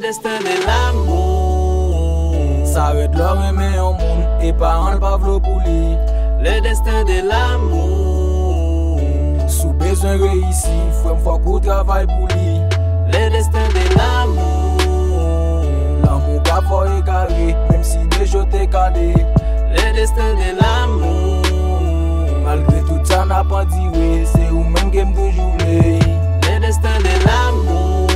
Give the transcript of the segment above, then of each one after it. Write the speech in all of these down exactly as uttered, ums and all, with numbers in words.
Le destin de l'amour. Sa rèd lè w renmen yon moun e paran l pa vle w pou li. Le destin de l'amour. Si w bezwen reyisi, frè m, fòk ou travay pou li. Le destin de l'amour. Lanmou ka fè w egare, menm si de je w te kale. Le destin de l'amour. Malgre tout sa n ap andire, se ou menm ke m toujou vle. Le destin de l'amour.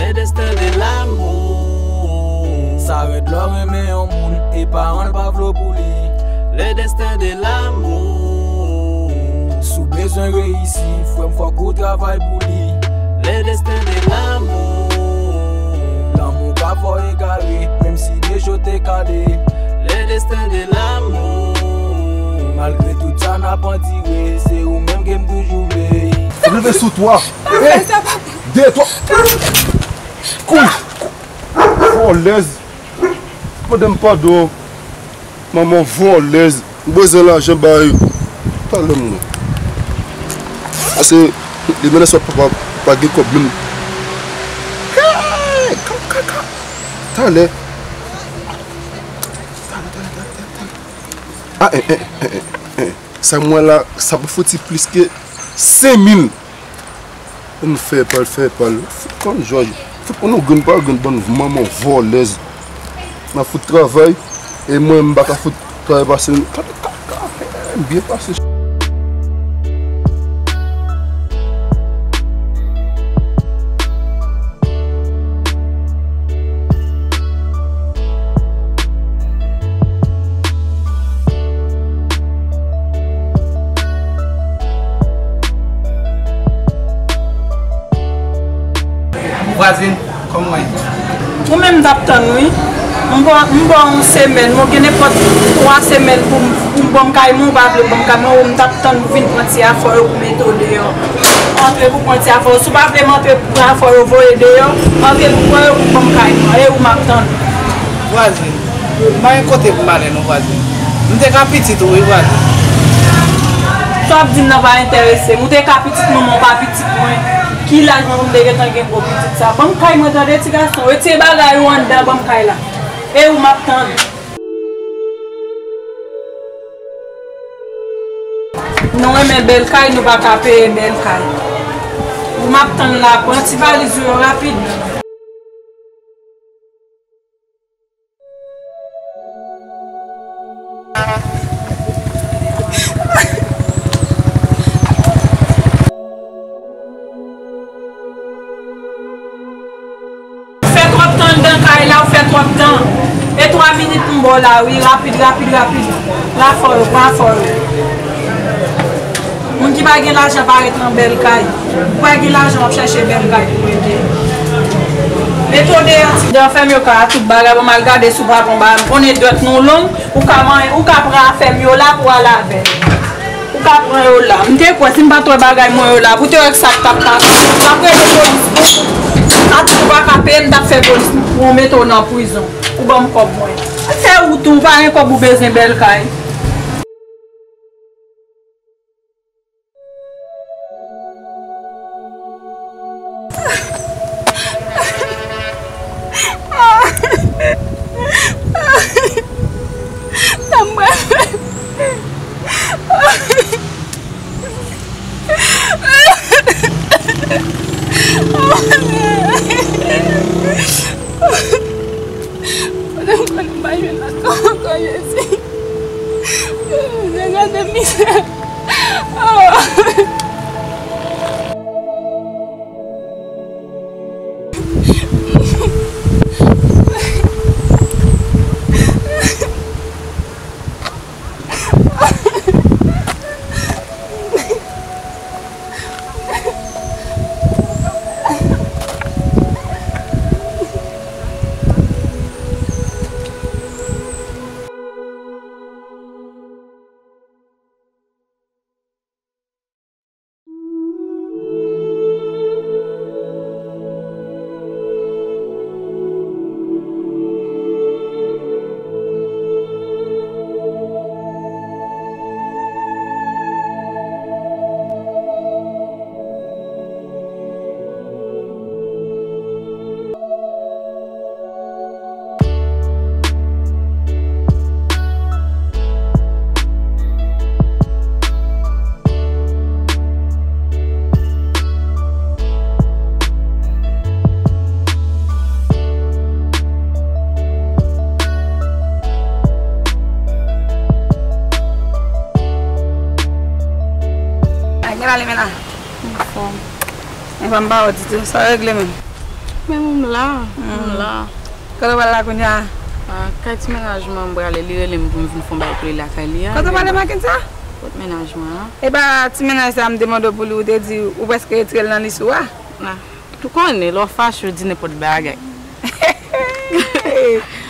Le destin de l'amour. Sa rèd lè w renmen yon moun e paran l pa vle w pou li. Le destin de l'amour. Si w bezwen reyisi, frè m, fòk ou travay pou li. Le destin de l'amour. Lanmou ka fè w egare, menm si de je w te kale. Le destin de l'amour. Malgre tout sa n ap andire, se ou menm ke m toujou vle. Leve sou twa. Fè sa, papa. De, twa. Kouri. Vòlèz. Mande m padon. Manman vòlèz. M bezwen lajan bay. Talè m non. Pase li mennen swa papa pa gen kòb menm. Hey! Ka, ka, ka. Talè. Talè, talè, talè, talè, talè. Ah, eh, eh, eh, eh, eh. Sa m wè la, sa pa fouti plis ke senk mil. Ann fè pa l, fè pa l. Fout konn jòj. Fout konn nou grenn pa grenn bann manman vòlèz. N a fout travay. E mwen, m pa ka fout travay pase. Ka, ka, ka, ka, byen pase. Vwazin, kòman w ye? Ou menm m t ap tann wi. M ba, m ba w yon semèn, mwen gen nenpòt twa semèn pou, pou m ban m kay mwen, ou pa vle ban m kay mwen, ou m t ap tann pou vin pran ti afè yo pou mete w deyò. Antre pou pran ti afè yo. Si w pa vle m antre pou pran afè yo, voye deyò, antre pou pran yo pou ban m kay mwen. E ou m ap tann. Vwazin, m pa gen kote pou m ale non, vwazin. M te ka pitit ou wi, vwazin. Sa w ap di m nan pa enterese m. Ou te ka pitit manman w pa pitit mwen. Ki laj mwen pou m te gentan gen gwo pitit sa? Ban m kay mwen tande, ti gason. Retire bagay ou anndan, ban m kay la. E ou m ap tann. Nou renmen bèl kay, nou pa ka peye bèl kay. Ou m ap tann la, pran ti valiz ou yo rapid. Ou fè twòp tan anndan kay la, ou fè twòp tan. E twa minit pou m ba w la, wi, rapid, rapid, rapid. Pran afè w, pran afè w. Moun ki pa gen lajan pa ret nan bèl kay. Ou pa gen lajan, w ap chèche bèl kay pou rete. Mete w deyò, ti. Deyò fèm yo ka tout bagay, bon, m al gade si w pa pran bagay. M konnen dwèt nou long, ou ka manyen, ou ka pran afè m yo la pou w al avè l. Ou ka pran yo la. M te kwè si m pa t wè bagay mwen yo la, pou te wè k sa k t ap pase. M t ap rele polis pou ou. Sa tou ou pa ka peye, m t ap fè polis pou w mete w nan prizon. Ou ban m kòb mwen. Fè wout ou, ou pa gen kòb ou bezwen bèl kay. Pandan m konnen m pa jwenn lòt kòb ankò, Jezi. Michel. Oh. Ay, gen la li men la. Anfòm. Anfòm pa wè ditou. Sa w regle menm? Men m la, m la. Kote w pral la kounye a? Ah, kay ti mennaj mwen m prale, li rele m pou m vin fè yon bagay pou li lakay li a. Kote w prale maten sa? Kot mennaj mwen an. E pa ti mennaj sa m te mande w pou li, ou te di ou prèske retire l nan lis ou a? Ah, ou konnen, lè w fache, ou di nenpòt bagay.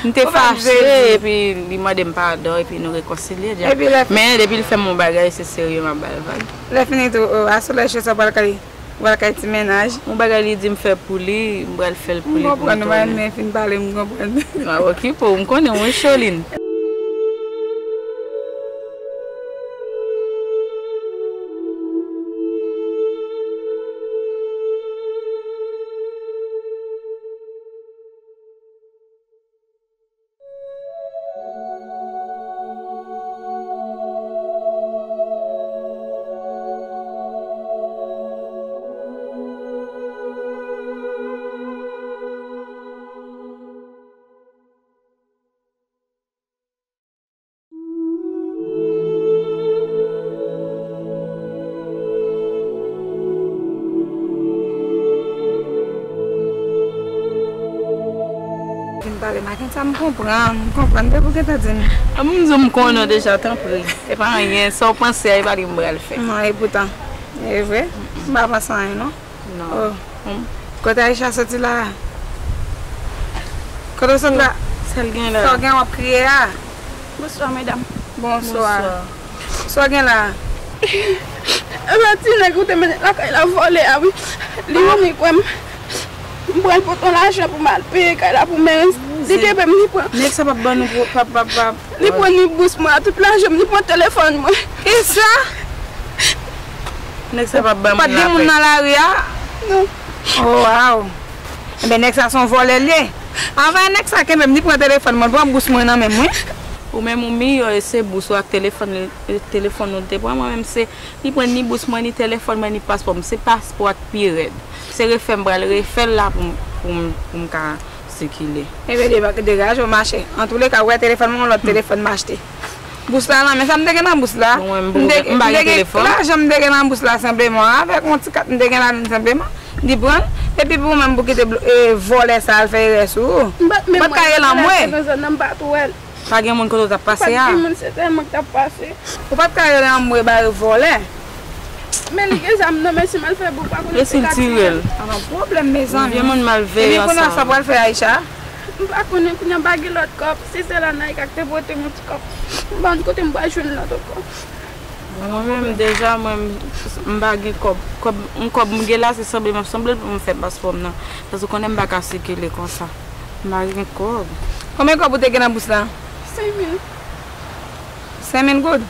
M te fache, epi li mande m padon, epi nou rekonsilye dja. Men depi l fè m yon bagay, se serye m ap ba l vag. Lè fini tou, oh, aswè lè chè sa w pral kay. Ou pral kay ti mennaj. Yon bagay li di m fè pou li, m pral fè l pou li pou m tounen. M konprann, ou pa renmen fin pale, m konprann. Ah, okipe w, m konnen w wi, Cholin. Vin pale Makensa, m konprann, m konprann, depi w gentan di m. A, m di w m konnen w deja, tanpri. E pa anyen, sa w panse a, e pa li m pral fè. Non, e poutan, e vre, m pa panse anyen, non. Non. Oh. Kote Aisha soti la a? Kote w sot la? Sa l gen la? Sa w gen w ap kriye a? Bonswa, medam. Bonswa. Sa w gen la a? E pa ti nèg ou te mennen lakay la vòlè a, wi. Li vini kwè m. M pral pote yon lajan pou m al peye kay la pou mèris. Li kenbe m, li pran. Nèg sa p ap ban nou, p ap, p ap, p ap. Li pran ni bous mwen, tout lajan m, li pran telefòn mwen. Kisa? Nèg sa p ap ban moun lapè. Pa t gen moun nan lari a? Non. Oh, waw. Enben, nèg sa se yon vòlè l ye. Anvan nèg sa kenbe m, li pran telefòn mwen, pran bous mwen nan men m, wi. Ou menm ou miyò, e se bous ou ak telefòn, telefòn ou te pran. Mwen menm se, li pran ni bous mwen, ni telefòn mwen, ni paspò m. Se paspò a k pi rèd. Se refè m pral refè l la pou m, pou m, pou m ka sikile. Ebyen, de-, degaje w mache. Antouleka, ou wè telefòn mwen, yon lòt telefòn m achte. Bous la nan men, sa m te gen nan bous la? Bon, mwen, m te, m pa gen telefòn. Lajan m te gen nan bous la senpleman, avèk yon ti kat m te gen ladan l senpleman, li pran l. Epi pou ou menm pou kite blo-, e, vòlè sa al fè erè sou ou. M pa t menm wè l, m pa t wè l. Pa gen moun kote w t ap pase a? Pa t gen moun, se sèl mwen k t ap pase. Ou pa t ka rele anmwe bare vòlè. Men li gen zam nan men, si m al fè bou, pa konnen si l ka tire l. Anvan pwoblèm, mezanmi. Vye moun malveyan sa. Epi kounye a sa pral fè Aisha? M pa konnen, kounye a m pa gen lòt kòb. Se sèl Anaïka k te pote m yon ti kòb. M pa konn kote m pral jwenn lòt ankò. Mwen menm, deja, mwen, m pa gen kòb. Kòb, yon kòb m gen la, se sanble m ap sanble l pou m fè paspò m nan. Paske w konnen m pa ka sikile konsa. M pa gen kòb. Konbyen kòb ou te gen nan bous la? Senk mil. Senk mil goud?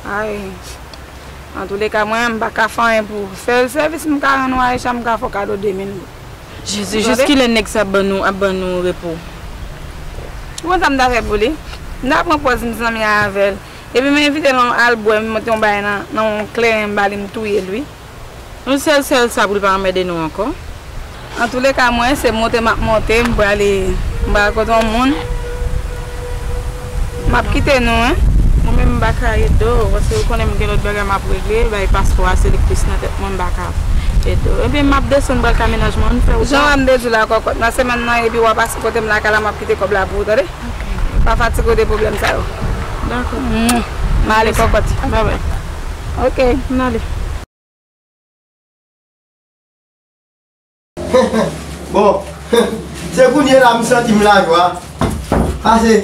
Ay. Antouleka, mwen, m pa ka fè anyen pou ou. Sèl sèvis m ka rann ou, Aisha, m ka fè w kado de mil goud. Jezi, jis kilè nèg sa ap ban nou, ap ban nou repo? Ou konn sa m ta fè pou li? M ta pran pòz m zanmi avè l. Epi m envite l al bwè, m mete yon bagay nan, nan yon kleren, m ba li, m touye l, wi. Yon sèl, sèl sa pou l pa anmède nou ankò. Antouleka, mwen, se monte m ap monte, m prale, m pral kote yon moun. M ap kite nou, wi. Mwen menm, m pa Ka ede w, paske ou konnen m gen lòt bagay m ap regle, bay paspò a se li k plis nan tèt mwen, m pa ka ede w. Ebyen, m ap desann pral ka mennaj mwen, ann fè wout la. Jan m te di w la, kòkòt, nan semèn nan, epi w a pase kote m lakay la, m ap kite kòb la pou ou, tande? Pa fatige w de pwoblèm sa yo. Dakò. M ale, kòkòt. Babay. Ok. M ale. Bon, se kounye la m santi m lajwa. Pase,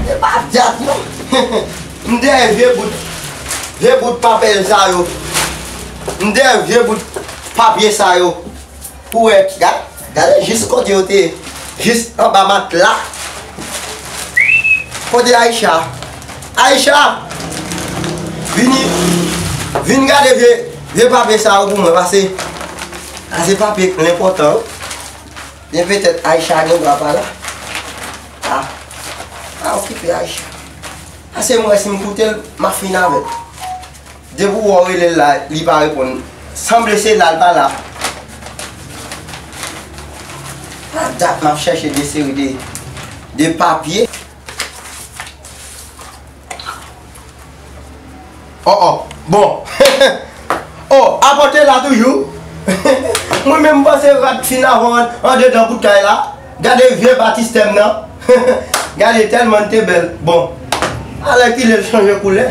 se pa dat non. M dèyè vye bout, vye bout papèl sa yo. M dèyè vye bout papye sa yo. Pou wè, gad, gade jis kote yo te ye. Jis anba matla. Kote Aisha? Aisha! Vini, vin gade vye, vye papye sa yo pou mwen, pase, pase papye k enpòtan, wi. Men petèt Aisha gen dwa pa la. A, pa okipe Aisha. Pase mwen, si m koute l, m ap fin avè l. Depi w wè w rele l la, li pa reponn. Sanble se la l pa la. Pa dat m ap chèche de seri de, de papye. Oh, oh, bon. Oh, apòt te la toujou. Mwen menm m panse rat fin avè w an, andedan bout kay la. Gade vye batistè m nan. Gade tèlman l te bèl. Bon. Alèkile l chanje koulè.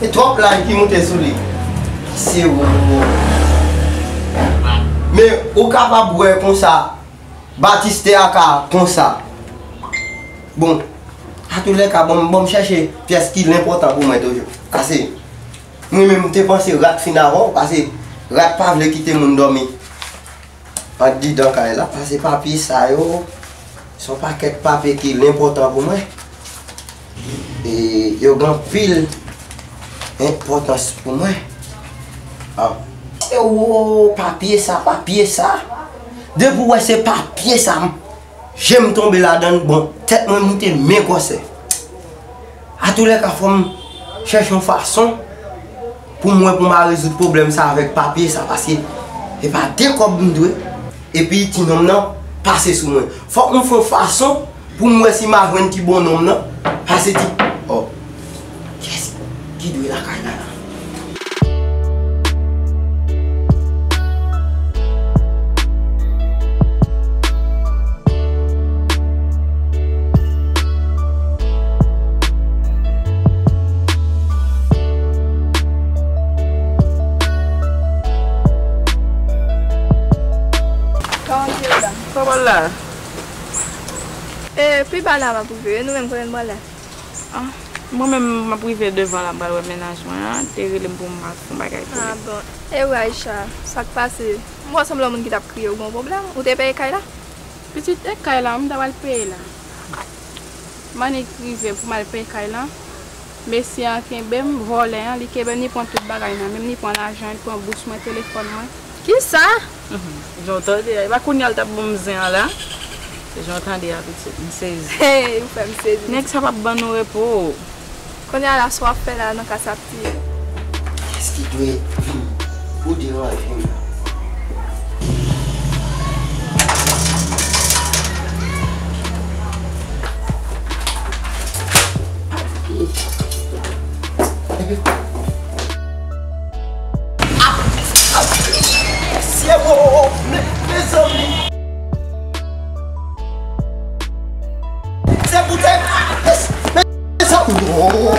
E twòp laj ki moute sou li. Se ou. Men ou kapab wè konsa. Batistè a ka konsa. Bon. Atoulèka, bon, bon, m chèche pyès ki enpòtan pou mwen toujou. Pase, mwen menm m te panse rat fin avè w, pase rat pa vle kite moun dòmi. Andidan kay la, pase papye sa yo, se yon pakèt papye ki enpòtan pou mwen. E yo gen anpil enpòtans pou mwen. Ah. E wo, papye sa, papye sa. Depi w wè se papye sa, m, je m tonbe ladan l, bon, tèt mwen moute men gwosè. Atoulèka, fò m chèche yon fason pou m wè pou m a rezoud pwoblèm sa avèk papye sa, paske se pa de kòb m dwe, epi ti nonm nan pase sou mwen. Fòk m fè yon fason pou m wè si m a jwenn ti bonnonm nan, pase ti, oh, kiyès ki dwe lakay la la? Kòman w ye la? Kòman w la? E, pi ba la m ap rive, e nou menm, kote n pral la? Ah, mwen menm, m ap rive devan la, m pral wè mennaj mwen an, te rele m pou m al fè yon bagay pou li. Ah, bon. E wi, Aisha, sa k pase? M wè w sanble yon moun ki t ap kriye, ou gen yon pwoblèm? Ou te peye kay la? Pitit, e kay la, m ta pral peye la. M annik rive pou m al peye kay la. Mesye an kenbe m, vòlè an, li kenbe m, li pran tout bagay nan men m, li pran lajan, li pran bous mwen, telefòn mwen. Kisa? Mhm. Jan w tande a, e pa kounye a l t ap ban m zen an la? Se jan w tande a, pitit, m sezi. Hey, ou fè m sezi. Nèg sa p ap ban nou repo. Kounye a la, sa w ap fè la nan ka sa ap tiye. Kiyès ki dwe vin pou deranje m? Mesye, wo, wo, wo, me, mezanmi. Se poutèt, mes, mezanmi, wo, wo, wo.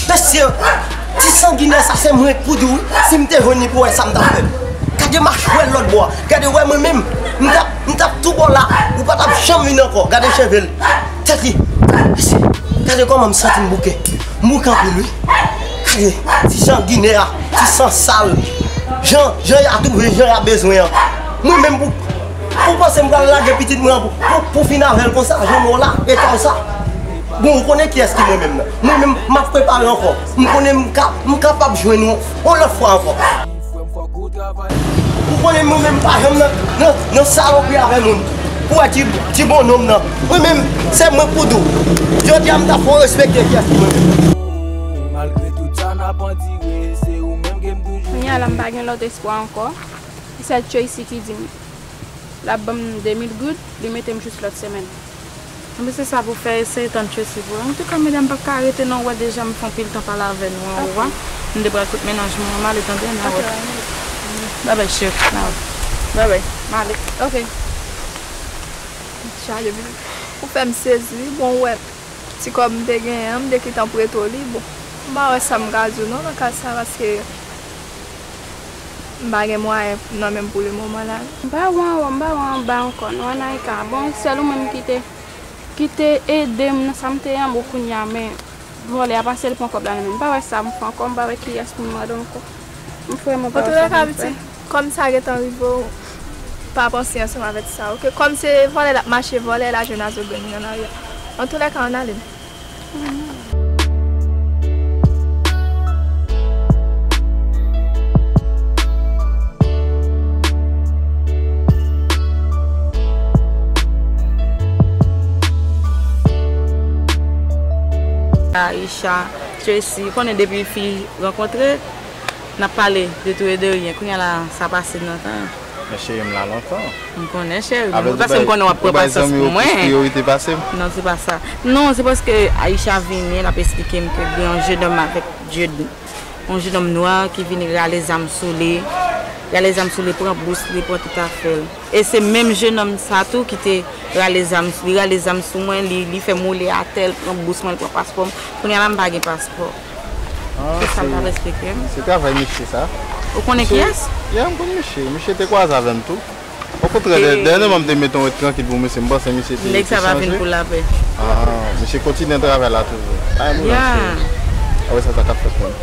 Mesye, ti sanginè sa se mwen k pou di w, si m te jwenn li pou wè sa m t ap fè. Gade machwè l lòt bò a. Gade wè mwen menm, m t ap, m t ap tou bò la, ou pa t ap janm vin ankò. Gade cheve l. Tèt li. Gade kòman m santi m bouke. M bouke anpil, wi. Gade, ti sanginè a, ti san sal. Jan, jan y a twouve, jan y a bezwen an. Mwen menm pou, pou panse m pral lage pitit mwen an pou, pou, pou fin avè l konsa, jan m wè w la, eta w sa. Bon, ou konnen kiyès ki mwen menm nan. Mwen menm, m ap prepare ankò. M konnen m ka, m kapab jwenn ou yon lòt fwa ankò. Ou konnen mwen menm pa janm nan, nan, nan salopri avè moun. Pou wè ti, ti bonnonm nan. Mwen menm, se mwen k pou di w. Jodi a m ta fè w respekte kiyès ki mwen menm. Malgre tout sa n ap andire, se ou menm ke m toujou. Kounye a la m pa gen lòt espwa ankò. Se sèl Tracy ki di m l ap ban m de mil goud, li mete m jis lòt semèn. Anben, se sa pou fè, eseye tann Tracy pou ou. Antouka, medam, m p ap ka rete non, ou wè deja m fè anpil tan pale avè nou an, ou wè. M te pral kout mennaj mwen an, m ale tande, n a wè. Babay, cheri, n a wè. Babay, m ale. Ok. Chaje, ou fè m sezi, wi, bon, ou wè. Ti kòb m te genyen an, m te kite an preto li. Bon, m pa wè sa m ka di w non nan ka sa, paske m pa gen mwayen nan men m pou lemoman la. M pa wè anwo, m pa wè anba ankò non, Anaïka. Bon, sèl ou menm ki te, ki te ede m nan sa m te ye an, bon, kounye a, men vòlè a pase, l pran kòb la nan men m. M pa wè sa m fè ankò, m pa wè kiyès pou m mande ankò. M vrèman pa wè sa pou m fè. Antouka, pitit, kòm sa gentan rive w, pa panse ansanm avèk sa, oke? Kòm se vòlè l ap mache, vòlè l a jwenn a zo grenn nan lari a. Antoulèka, ann ale. Aisha, Tracy, ou konnen depi fi rankontre, n ap pale de tou e de ryen. Kounye a la, sa pase nan tan. Men cheri, m la lontan. M konnen, cheri, men paske m konnen w ap pran pasyans pou mwen. Ou bay zanmi yo plis priyorite pase m? Non, se pa sa. Non, se paske Aisha vini, l ap esplike m ke gen yon jenòm avèk, yon jenòm nwa ki vini rale zam sou li. Rale zam sou li, pran bous li, pran tout afè l. E se menm jenòm sa tou ki te rale zam sou li, rale zam sou mwen, li, li fè m woule atè, l pran bous mwen, l pran paspò m. Kounye a la, m pa gen paspò. Ah, se sa l t ap esplike m. Se travay mesye sa. Ou konnen kiyès? Ya, m konn mesye. Mesye te kwaze avè m tou. Okontrè, dè-, dènyèman, m te mete yon ret trankil pou mesye. M panse mesye te, nèg sa pa vin pou lapè. Ah, mesye kontinye travay la toujou. Ah, moun an cheri. Apre sa, sa k ap fèt menm.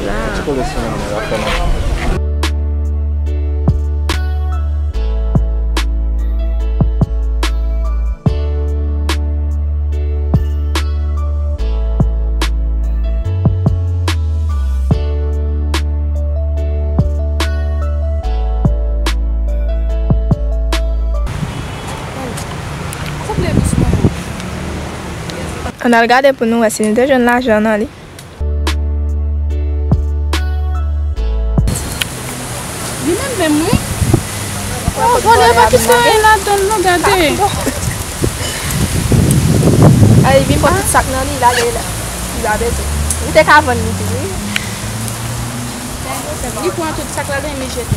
Yon ti koleksyon, men, l ap fè lontan. Ann al gade pou nou wè si nou te jwenn lajan nan li. Li menm menm, wi. Oh, vòlè pa kite anyen ladan l non, gade. Ay, vin pran tout sak nan li, lage la. Li lave tou. Li te ka vann li tou, wi. Li pran tout sak ladan, li jete.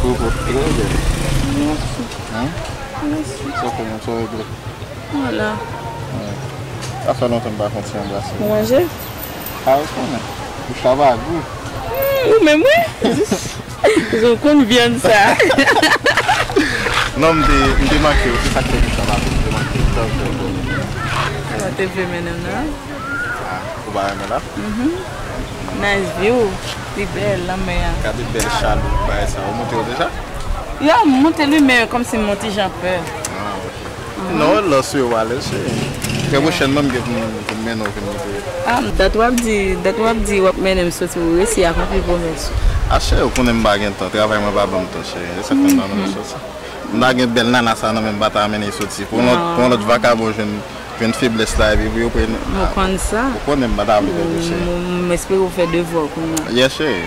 Ou pot trè bèl. Mèsi. Hein? Mèsi. Sa fè yon soirée bleu. Vwala. Wi. Sa fè lontan m pa fè yon ti anbrase. Ou manje? A, ou konnen. Bouch la pa gou. Hmm, ou menm, wi. Ou konn vyann sa. Non, m te, m te manke w, se sa k fè m sa la, m te manke w, tankou. Kote w te vle mennen m nan? Ah, ou pa renmen la? Mhm. Nice view. Li bèl, lanmè a. Gade bèl chalou, bagay sa. Ou monte yo deja? Ya, m monte l wi, men kòmsi m yon ti jan pè. Ah, ok. Non, lòske w alèz, se trè pwochènman m gen pou m, pou m mennen w vin monte. Ah, dat w ap di, dat w ap di w ap mennen m soti, ou resi akonpli pwomès ou. Ah, cheri, ou konnen m pa gen tan, travay mwen pa ban m tan, cheri. Se sa k fè m pa mennen w soti. M ta gen bèl nana sa nan men m, m pa ta mennen l soti. Pou yon lòt, pou yon lòt vakabon jwenn, jwenn feblès la, epi pou yo pran. Ou konn sa. Ou konnen m pa ta vle pèdi, cheri. M, m espere w fè devwa w kounye a. Yes, cheri.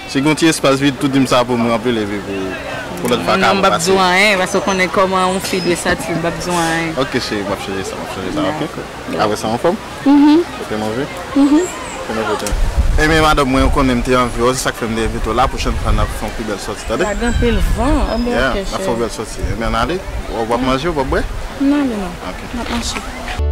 Si gen yon ti espas vid tou, di m sa pou m ranpli l epi pou, pou lòt vakabon pase. Non, m p ap di w anyen, paske w konnen kòman yon fi dwe santi l, m p ap di w anyen. Ok, cheri, m ap chanje sa, m ap chanje sa, ok? Dakò. Apre sa, anfòm? Mhm. Ou te manje? Mhm. Te manje tou. Ebyen, madanm mwen, ou konnen m te anvi w, se sa k fè m te envite w la, pwochèn fwa n ap fè yon pi bèl sòti, tande? Pa gen anpil van, anben, ok, cheri. Yeah, n ap fè yon bèl sòti. Ebyen, n ale? W ap manje, w ap bwè? M ale non. Ok. M ap mache.